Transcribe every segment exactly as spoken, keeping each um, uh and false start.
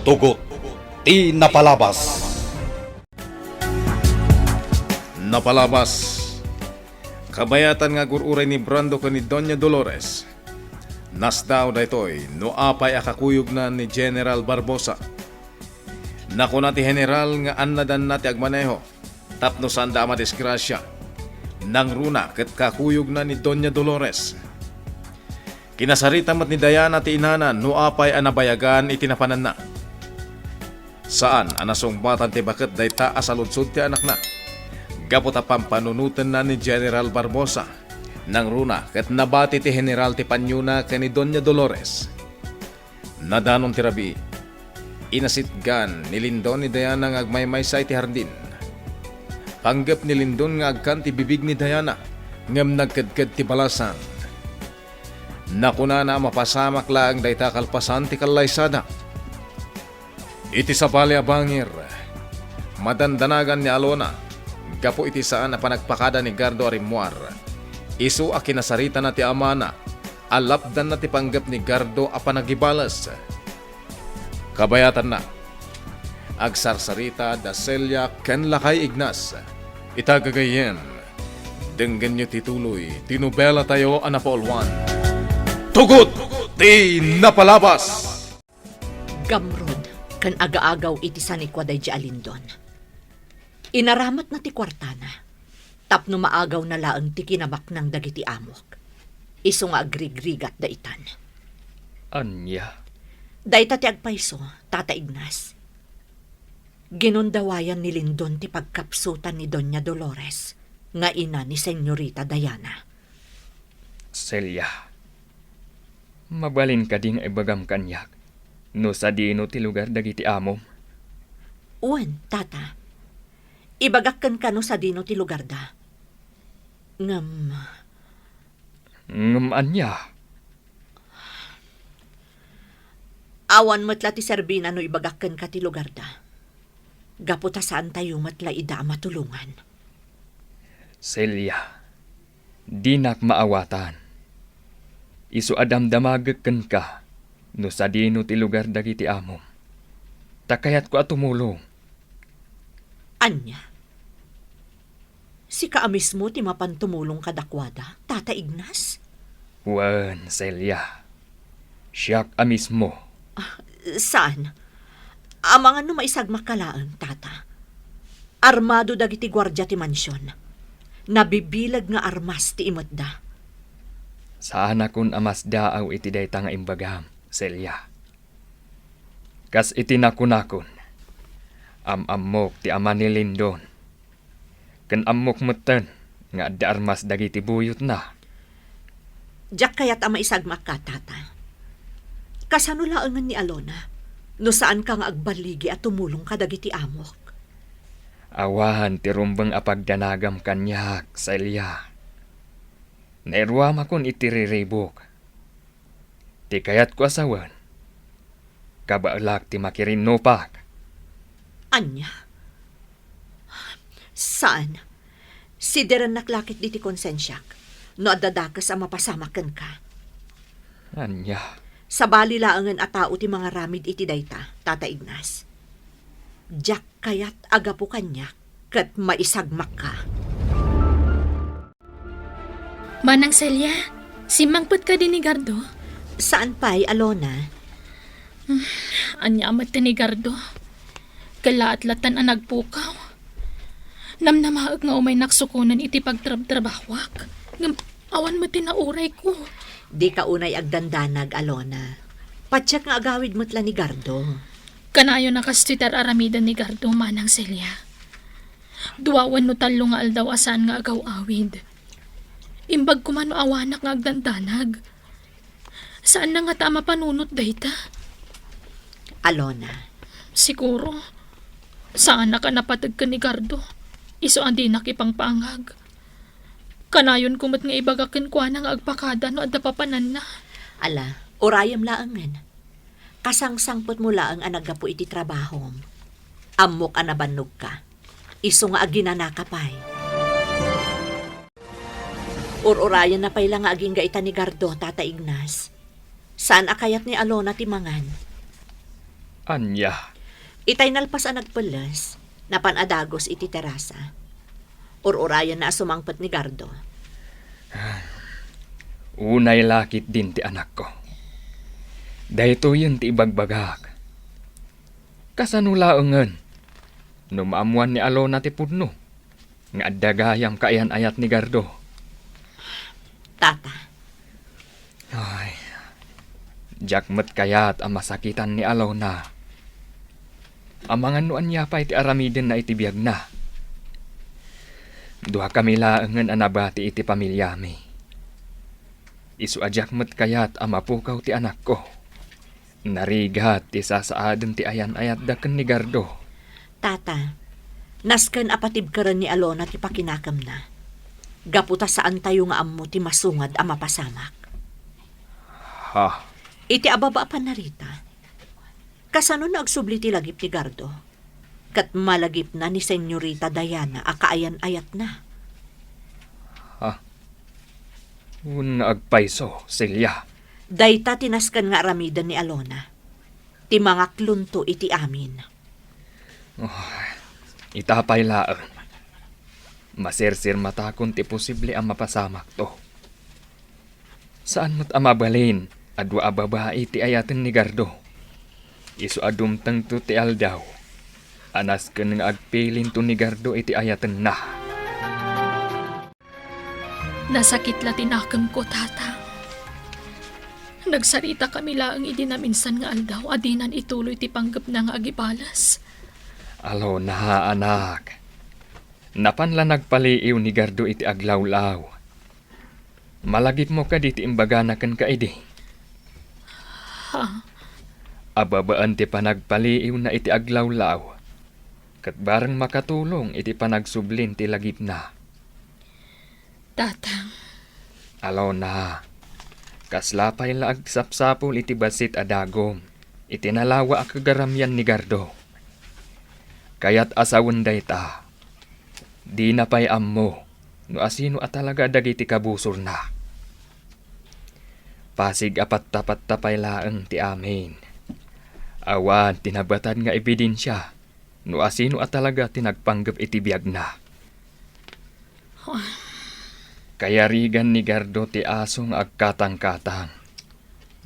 Tugot ti napalabas. Napalabas. Kabayatan nga agur-uray ni Brando ken ni Doña Dolores. Nasdaaw daytoy no apay a kakuyognan ni General Barbosa. Nakuna ti General nga annadanna ti agmaneho tapno saanda a madisgrasia. Nangruna ket kakuyogna ni Doña Dolores. Kinasarita met ni Diana ti inana no apay a nabayagan iti napananna. Saan a nasungbatan ti baket dayta a saludsod ti anakna. Gapu ta pampanunotenna ni General Barbosa, nangruna ket nabati ti General ti paniona ken ni Doña Dolores. Nadanon ti rabii. Inasitgan ni Lindon ni Diana nga agmaymaysa iti hardin. Panggep ni Lindon nga agkan ti bibig ni Diana, ngem nagkedked ti balasang. Nakunana a mapasamak laeng dayta kalpasan ti kallaysada. Iti sabali a bangir, madandanagan ni Alona gapu iti saan a panagpakada ni Gardo a rimmuar. Isu a kinasaritana ti amana a lapdanna ti panggep ni Gardo a panagibales. Kabayatanna, agsarsarita da Celia ken Lakay Ignas. Ita gagayyem, denggenyo ti tuloy ti nobelatayo a napauluan, Tugot ti Napalabas! Gamrud ken agaagaw iti sanikua daydi a Lindon. Inaramatna ti kuartana tapno maagawna laeng ti kinabaknang dagiti amok. Isu nga agrigrigatda itan. Ania? Dayta ti agpayso, Tata Ignas. Ginundawayan ni Lindon ti pagkapsutan ni Doña Dolores nga ina ni Señorita Diana. Celia, mabalin kadi nga ibagam kaniak no sadino ti lugar dagiti amom? Wen, Tata. Ibagak kenka no sadino ti lugarda. Ngem Ngem ania? Awan met la ti serbina no ibagak kenka ti lugarda. Gapu ta saantayo met la ida a matulongan. Celia, dinak maawatan. Isu a damdamagek kenka no sadino ti lugar dagiti amom. Ta kayatko a tumulong. Ania? Sika a mismo ti mapan tumulong kadakuada, Tata Ignas? Wen, Celia. Siak a mismo. Ah, saan? Amangan no maisagmakka laeng, Tata. Armado dagiti guardia ti mansion. Nabibileg nga armas ti imetda. Saanakon a masdaaw iti dayta nga imbagam, Celia. Kas iti nakunakon, am-ammok ti ama ni Lindon. Ken ammok metten nga adda armas dagiti buyotna. Diak kayat a maisagmakka, Tata. Kasano laengen ni Alona no saanka nga agballigi a tumulong kadagiti amok? Awan ti rumbeng a pagdanagam kaniak, Celia. Nairuamakon iti riribuk. Ti kayatko a sawen, kabaelak ti makirinnupak. Ania? Saan? Siderennak la ketdi ti konsensiak no adda dakes a mapasamak kenka. Ania? Sabali laengen a tao ti mangaramid iti dayta, Tata Ignas. Diak kayat a gapu kaniak ket maisagmakka. Manang Celia, simmangpet kadi ni Gardo? Saan pay, Alona. Hmm, ania met ti ni Gardo? Kellaat latan a nagpukaw. Namnamaek nga umaynak sukonen iti pagtrabtrabahuak. Ngem awan met ti naurayko. Dika unay agdandanag, Alona. Patiek nga agawid met la ni Gardo. Kanayon a kastoy ti ar-aramiden ni Gardo, Manang Celia. Dua wenno tallo nga aldaw a saan nga agaw-awid. Imbag koma no awanak nga agdandanag. Saanna ngata a mapanunot dayta? Alona. Siguro, saanak a napateg ken ni Gardo. Isu a dinak ipangpaangag. Kanayonko met nga ibaga kenkuana nga agpakada no adda papananna. Ala, urayem laengen. Kasangsangpetmo laeng a naggapu iti trabahom. Ammok a nabannogka. Isu nga aginanaka pay. Ur-urayenna pay la nga agingga ita ni Gardo, Tata Ignas. Saan a kayat ni Alona ti mangan. Ania? Itay nalpas a nagpelles, napan a dagus iti terasa. Ur-urayenna a sumangpet ni Gardo. Unay la ketdin ti anakko. Daytoyen ti ibagbagak. Kasano laengen no maammuan ni Alona ti pudno nga adda gayam kaayan-ayat ni Gardo? Tata. Ay, diak met kayat a masakitan ni Alona. Amangan no ania pay ti aramidenna iti biagna. Duakami laengen a nabati iti pamiliami. Isu a diak met kayat a mapukaw ti anakko. Narigat ti sasaaden ti ayan-ayatda ken ni Gardo. Tata, nasken a patibkeren ni Alona ti pakinakemna. Gapu ta saantayo nga ammo ti masungad a mapasamak. Ha? Iti ababa a pannarita, kasano no agsubli ti lagip ni Gardo? Ket malagipna ni Senyorita Diana a kaayan-ayatna. Ha? Wen nga agpayso, Celia. Dayta ti nasken nga aramiden ni Alona. Ti mangaklonto iti amin. Oh, ita pay laeng. Masirsirmatakon ti posible a mapasamakto. Saan met a mabalin a dua a babai ti ayaten ni Gardo. Isu a dumtengto ti aldaw a nasken nga agpilinto ni Gardo iti ayatenna. Nasakit la ti nakemko, Tata. Nagsaritakami laeng idi naminsan nga aldaw a dinan ituloy ti panggepna nga agibales. Alona, anak. Napan la nagpaliiw ni Gardo iti aglawlaw. Malagipmo kadi ti imbagana kenka idi? Ha? Ababaen ti panagpaliiwna iti aglawlaw, ket bareng makatulong iti panagsublin ti lagipna. Tatang. Alona, kasla pay la agsapsapul iti bassit a dagum iti nalawa a kagaramian ni Gardo. Kayat a sawen dayta, dina pay ammo no asino a talaga dagiti kabusorna. Pasig a pattapatta pay laeng ti amin. Awan ti nabatad nga ebidensia no asino a talaga ti nagpanggep iti biagna. Kayarigan ni Gardo ti aso nga agkatangkatang,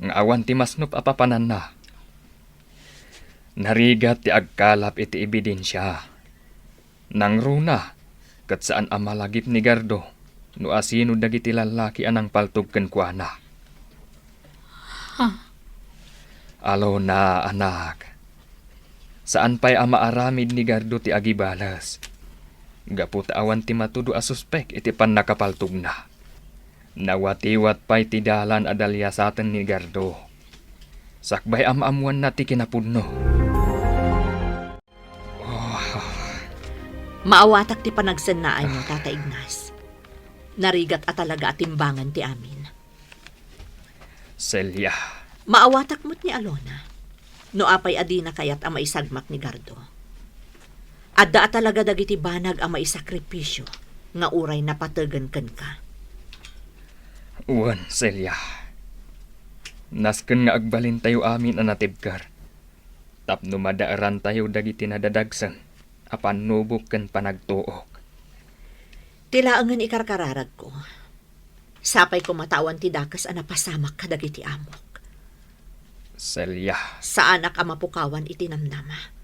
nga awan ti masnop a papananna. Narigat ti agkalap iti ebidensia. Nangruna, ket saan a malagip ni Gardo no asino dagiti lallaki a nangpaltog kenkuana. Ha? Alona, anak. Saan pay a maaramid ni Gardo ti agibales. Gapu ta awan ti matudo a suspek iti pannakapaltogna. Nawatiwat pay ti dalan a daliasaten ni Gardo. Sakbay a maammuanna ti kinapudno. Oh. Maawatak ti panagsennaaymo, Tata Ignas. Narigat a talaga a timbangan ti amin. Celia. Maawatak met ni Alona. No apay a dina kayat a maisagmak ni Gardo. Adda a talaga dagiti banag a maisakripisio nga uray napategen kenka. Wen, Celia. Nasken nga agbalintayo amin a natibker tapno madaerantayo dagiti nadadagsen a pannubok ken panagtuok. Ti laengen ikarkararagko, sapay koma ta awan ti dakes a napasamak kadagiti amok. Celia. Saanak a mapukawan iti namnama.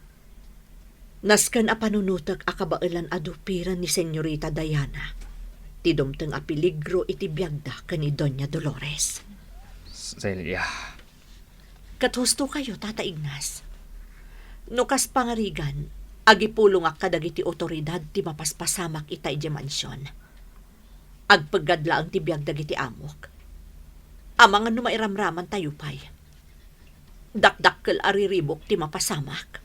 Nasken a panunotek a kabaelan a dupiren ni Senyorita Diana ti dumteng a peligro iti biagda ken ni Doña Dolores. Celia. Ket husto kayo, Tata Ignas. No kas pangarigan, agipulongak kadagiti otoridad ti mapaspasamak ita idiay mansion. Agpeggad laeng ti biag dagiti amok. Amangan no mairamramantayo pay. Dakdakkel a riribuk ti mapasamak.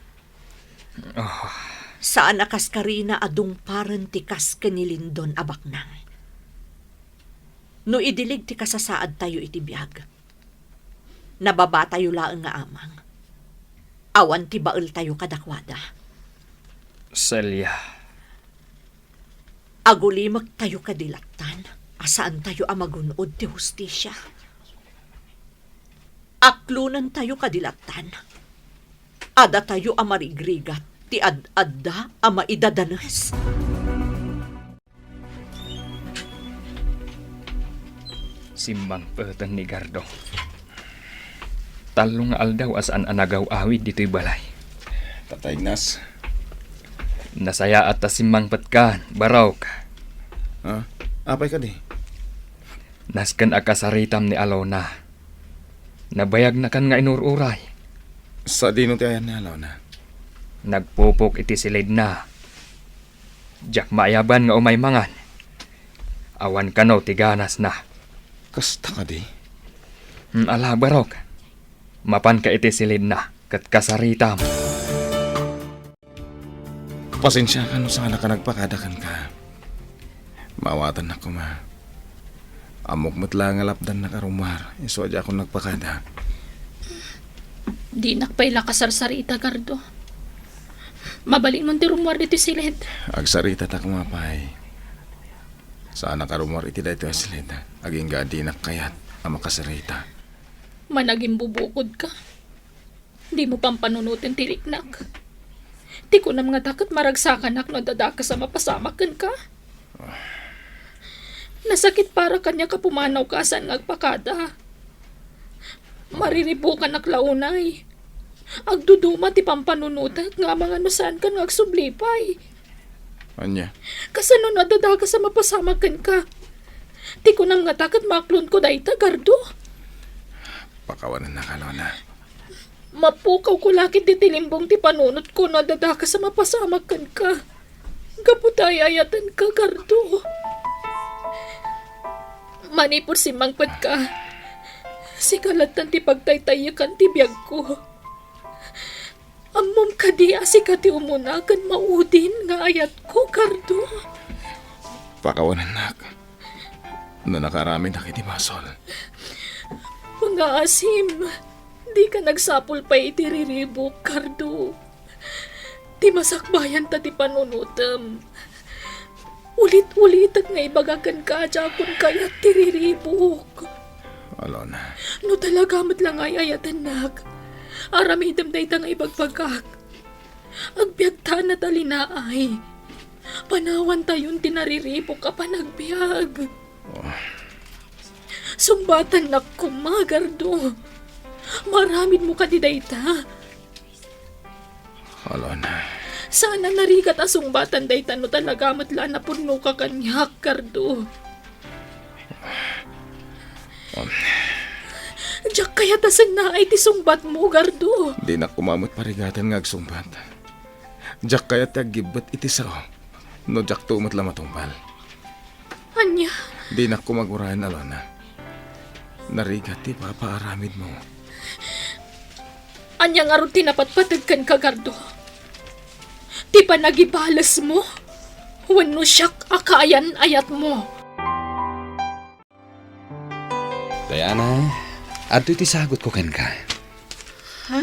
Ah. Saan a kas karina a dungparen ti kas ken ni Lindon a baknang. No idilig ti kasasaadtayo iti biag, nababatayo laeng nga amang. Awan ti baeltayo kadakuada. Celia. Agulimektayo kadi lattan a saantayo a magun-od ti hustisia. Aklonentayo kadi lattan a datayo a marigrigat ti ad-adda a maidadanes. Simmangpeten ni Gardo. Tallo nga aldaw a saan a nagaw-awid ditoy balay. Tata Ignas. Nasayaat ta simmangpetkan, Barok. Ha? Apay kadi? Nasken a kasaritam ni Alona. Nabayagnakan nga inur-uray. Sadino ti ayan ni Alona? Nagpupok iti silidna. Diak maayaban nga umay mangan. Awan kano ti ganasna. Kasta kadi? Hmm, ala, Barok. Mapanka iti silidna, ket kasaritam. Pasensiakan no saanak a nagpakada kenka. Maawatannak koma. Ammok met la nga lapdannak a rummuar, isu a diakon nagpakada. Dinak pay la kasarsarita, Gardo. Mabalinmon ti rummuar ditoy silid. Agsaritata koma pay. Saanak a rummuar iti daytoy a silid, agingga a dinak kayat a makasarita. Managimbubukodka. Dimo pampanunoten ti riknak. Ti kunam ngata ket maragsakanak no adda dakes a mapasamak kenka. Nasakit para kaniak a pumanawka a saan nga agpakada. Mariribukanak la unay. Agduduma ti pampanunotek nga amangan no saankan nga agsubli pay. Ania? Kasano no adda dakes a mapasamak kenka? Ti kunam ngata ket maaklonko dayta, Gardo. Pakawanennak, Alona. Mapukawko la ketdi ti limbong ti panunotko no adda dakes a mapasamak kenka. Gapu ta ay-ayatenka, Gardo. Manipud simmangpetka, sika lattan ti pagtaytaykan ti biagko. Ammom kadi a sika ti umuna ken maudin nga ayatko, Gardo? Pakawanennak. No nakaaramidak iti basol. Pangaasim, dika nagsapul pay iti riribuk, Gardo. Ti masakbayanta ti panunotem. Ulit-ulitek nga ibaga kenka a diakon kayat ti riribuk. Alona. No talaga met la nga ay-ayatennak, aramidem dayta nga ibagbagak. Agbiagta a natalinaay. Panawantayon ti nariribuk a panagbiag. Oh. Sungbatannak koma, Gardo. Maaramidmo kadi dayta? Alona. Saan a narigat a sungbatan dayta no talaga met la a napudnoka kaniak, Gardo. Um. Diak kayat a sennaay ti sungbatmo, Gardo. Dinak koma met parigaten nga agsungbat. Diak kayat ti aggibbet iti sao no diakto met la matungpal. Ania? Dinak koma ag-urayen, Alona. Narigat ti ipapaaramidmo. Ania ngarud ti napatpateg kenka, Gardo? Ti panagibalesmo? Wenno siak a kaayan-ayatmo? Diana, adtoy ti sagutko kenka. Ha?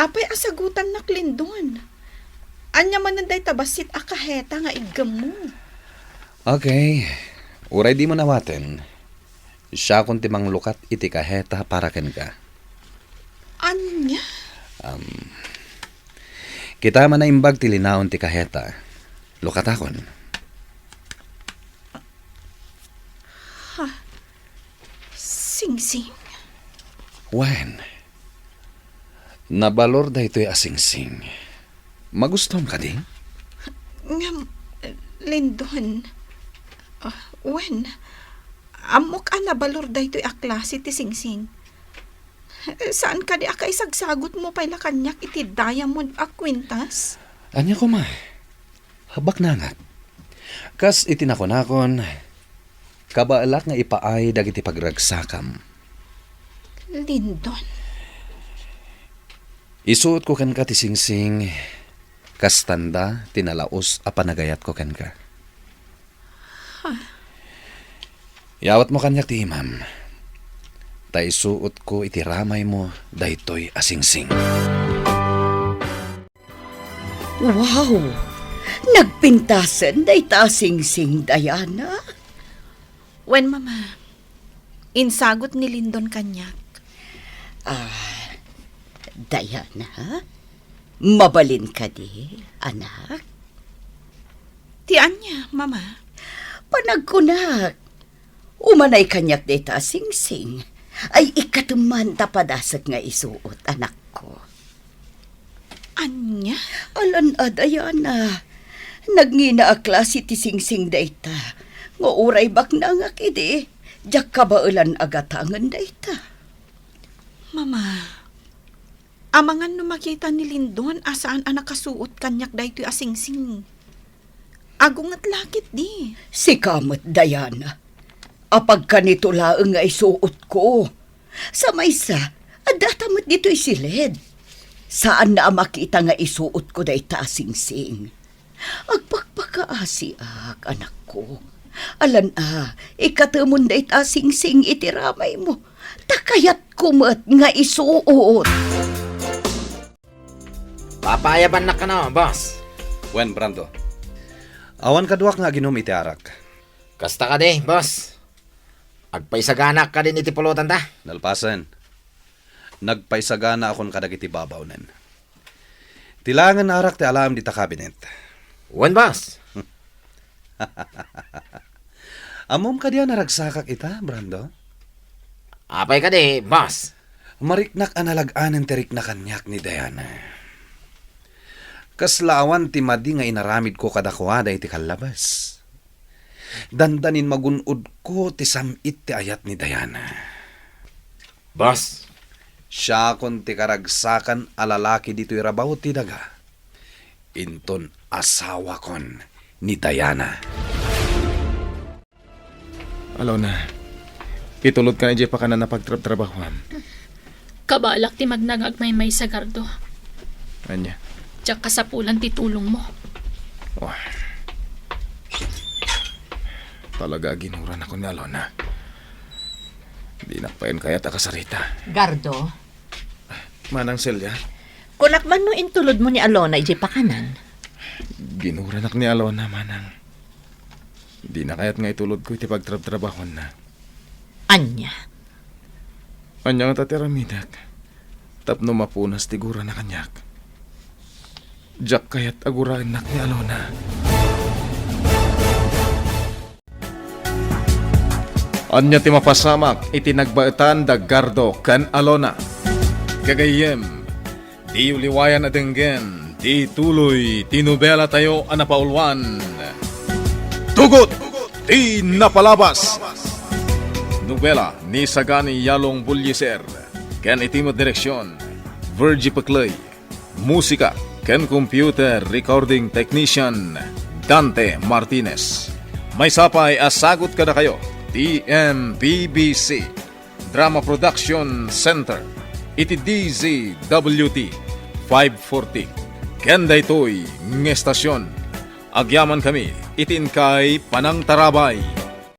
Apay a sagutannak, Lindon? Ania manen dayta bassit a kaheta nga iggemmo? Okay. Uray dimo nawaten, siakon ti manglukat iti kaheta para kenka. Ania? Um, kita man a imbag ti linaon ti kaheta. Lukatakon. Ha? Singsing? Wen, nabalor daytoy a singsing. Magustom kadi? Ngem, Lindon, ah, wen, ammok a nabalor daytoy a klase ti singsing. Saan kadi a kaisagsagutmo pay la kaniak iti diamond a kwintas? Ania koma? Baknangak. Kas iti nakunakon, kabaelak nga ipaay dagiti pagragsakam. Lindon. Isuotko kenka ti singsing, kastanda ti nalaus a panagayatko kenka. Ha? Yawatmo kaniak ti imam, ta isuotko iti ramaymo daytoy a singsing. Wow! Nagpintasen dayta a singsing, Diana. Wen, Mama. Insagut ni Lindon kaniak. Ah, Diana, mabalin kadi, anak? Ti ania, Mama? Panagkunak, umanay kaniak dayta a singsing. Ay, ikkatem man ta padasek nga isuot, anakko. Ania? Alan-a, Diana. Nagngina a klase ti singsing dayta. Nga uray baknangak idi, diak kabaelan a gatangen dayta. Mama, amangan no makita ni Lindon a saan a nakasuot kaniak daytoy a singsing. Agunget la ketdi. Sika met, Diana. Apagkanito laeng nga isuotko. Sa maysa, addata met ditoy siled. Saanna a makita nga isuotko dayta a singsing. Agpakpakaasiak, anakko. Alan-a, ikkatemon dayta a singsing iti ramaymo. Ta kayatko met nga isuot. Papayabannak kano, boss. Wen, Brando. Awan kaduak nga aginum iti arak. Kasta kadi, boss. Agpaisaganak kadin iti pulotanta? Nalpasen. Nagpaisaganaakon kadagiti babawnen. Ti laengen arak ti alaem dita kabinet. Wen, boss. Ammom kadi a naragsakak ita, Brando? Apay kadi, boss? Mariknak a nalag-anen ti rikna kaniak ni Diana. Kasla awan ti madi nga inaramidko kadakuada iti kallabas. Dandanin magun-odko ti sam-it ti ayat ni Diana. Boss. Siakon ti karagsakan a lalaki ditoy rabaw ti daga. Inton asawakon ni Diana. Alona, itulodkan idiay pakanan a pagtrabtrabahuam. Kabalak ti magnang agmaymaysa, Gardo. Ania? Diak kasapulan ti tulongmo. Oh. Talaga, ginuranakon ni Alona. Dinak payen kayat a kasarita. Gardo. Manang Celia? Kunak man no intulodmo ni Alona idiay pakanan. Ginuranak ni Alona, Manang. Dina kayat nga itulodko iti pagtrabtrabahona. Ania? Ania ngata ti aramidek tapno mapunas ti gurana kaniak? Diak kayat a guraennak ni Alona. Ania ti mapasamak iti nagbaetan da Gardo ken Alona? Gagayyem, diyo liwayan a denggen ti tuloy ti nobelatayo a napauluan, Tugot ti Napalabas. Nobela ni Sagani Yalong Bullieser ken iti met direksion, Virgie Pecley. Musika ken computer recording technician, Dante Martinez. Maysa pay a sagut kadakayo ti M P B C Drama Production Center iti D Z W T five forty. Ken daytoy nga estasion, agyamankami iti inkay panangtarabay.